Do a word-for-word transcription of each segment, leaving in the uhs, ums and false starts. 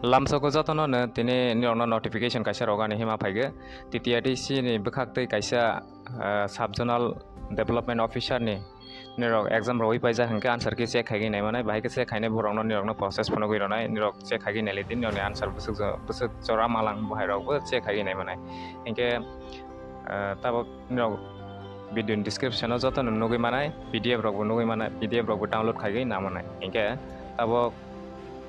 Lamsoko jotono no tini nirokno notification kaisa rogani hima phaikhe, T T R D C ni bwkhaktwi kaisa, ah, sub zonal development officer ni nirok exam rogwi paijak hinkhe answer key check khaigwi naimanai, bahai khe check khainai borokno nirokno process phunugwi rwnai, nirok check khaigwi nailai di nirokni answer bwswk jo-, bwswk jora malang bo hai rokbo check khaigwi naimanai. Hinkhe, ah, tabuk nirok video ni description o jotono nugwi manai, P D F rokbo nugwi manai, P D F rokbo download khaigwi namanai. Hinkhe tabuk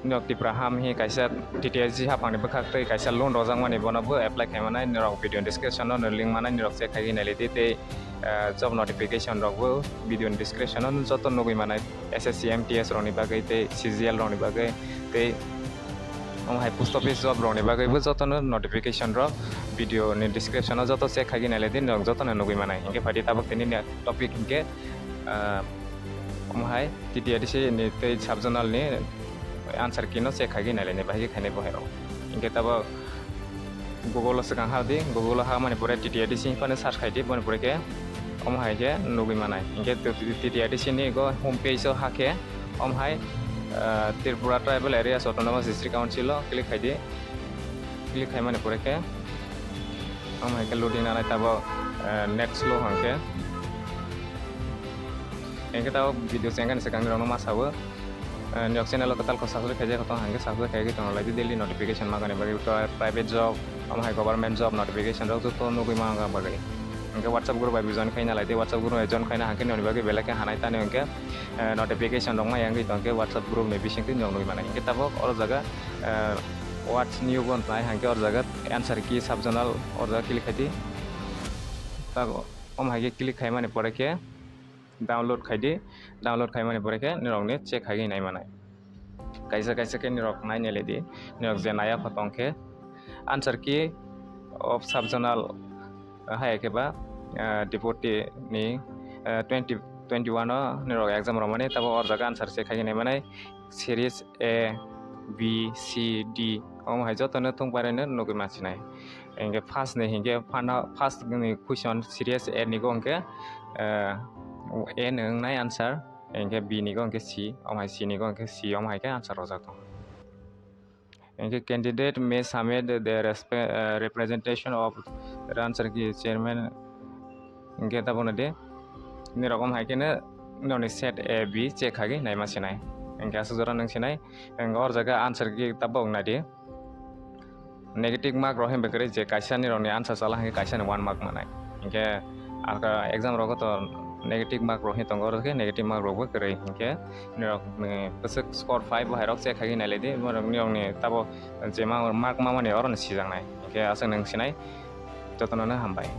nok Tipra ham hi kaisa T T R D C haphangni bwkhaktwi kaisa loan rojakmani bono bo apply khaimanai, norok video ni description o no link manai, norok check khaigwi nailai di tei, ah, job notification rokbo video ni description o joto nugwi manai, S S C, M T S rokni bagwi tei C G L rokni bagwi tei omo hai post office job rokni bagwibo jotono notification rok video ni description o joto check khaigwi nailai di, norok jotono nugwi manai. Hinkhe phaidi tabuk tini ni topic hinkhe, ah, omo hai T T R D C ni tei sub zonal ni answer key no check khaigwi nailainai, bahai khe khainai bo hai rok. Hinkhe tabuk Google o swkang ha di, Google o ha mani pore T T R D C hinphano search khai di, boni pore khe omo hai khe nugwi manai. Hinkhe T T R D C ni go home page o ha khe omo hai, ah, Tripura Tribal Areas Autonomous District Council o click khai di. Click khaimani pore khe omo hai khe loading nanai tabuk, eh, next lo hwnkhe. Hinkhe tabuk video chengkani swkang nirokno ma sawo. Eh, niyok channel o kwtal kok subscribe khaijak tong hinkhe subscribe khaigwi tong lai di daily notification manani bagwi, private job, omo hai government job notification rok joto nugwi mangna bagwi. Hinkhe WhatsApp group bai join khaina lai di, WhatsApp group bai join khaina hinkhe nini bagwi belai khe hanai tani hinkhe, eh, notification rok ma yangwi tongkhe WhatsApp group ni bisingtwi niyok nugwi manai. Hinkhe tabuk oro jaga, eh, What's new bo nai hinkhe or jaga answer key sub zonal or jaga click khai di. Tak om hai khe click khaimani pore khe download khai di. Download khaimani pore khe nirokni check khaigwi naimanai. Kaisa kaisa khe nirok nai nailai di. Nirok je naiya pho tong khe answer key of sub zonal hai khe ba, ah, deputy ni, ah, twenty twenty-one o nirok exam rwmani, tabuk or jaga answer check khaigwi naimanai. Series A, B, C, D, omo hai jotono thung pairano nugwi mansinai. Hinkhe first ni hinkhe phano, first ni question series A ni go hinkhe, eh, A ni wngnai answer, hinkhe B ni go hinkhe C, omo hai C ni go hinkhe C, omo hai khe answer rojak tongo. Hinkhe candidate may submit the respe-, eh, representation of answer key chairman. Hinkhe tabukno de, nirok omo hai kheno noni set A, B check khaigwi naima sinai. Hinkhe aswk jora nwng sinai, hinkhe or jaga answer key tabuk nai di. Negative mark rok hinkhe kwrwi je kaisa nirokni answer chala hinkhe kaisa ni one mark manai. Hinkhe aka exam rogo to negative mark rok hin tongo, oro khe negative mark rokbo kwrwi hinkhe nirok ni bwswk score five bo hai rok check khaigwi nailai di, borok nirokni tabuk je ma-, mark mamani oro ni sijaknai. Hinkhe aswk nwng sinai, jotono no hambai.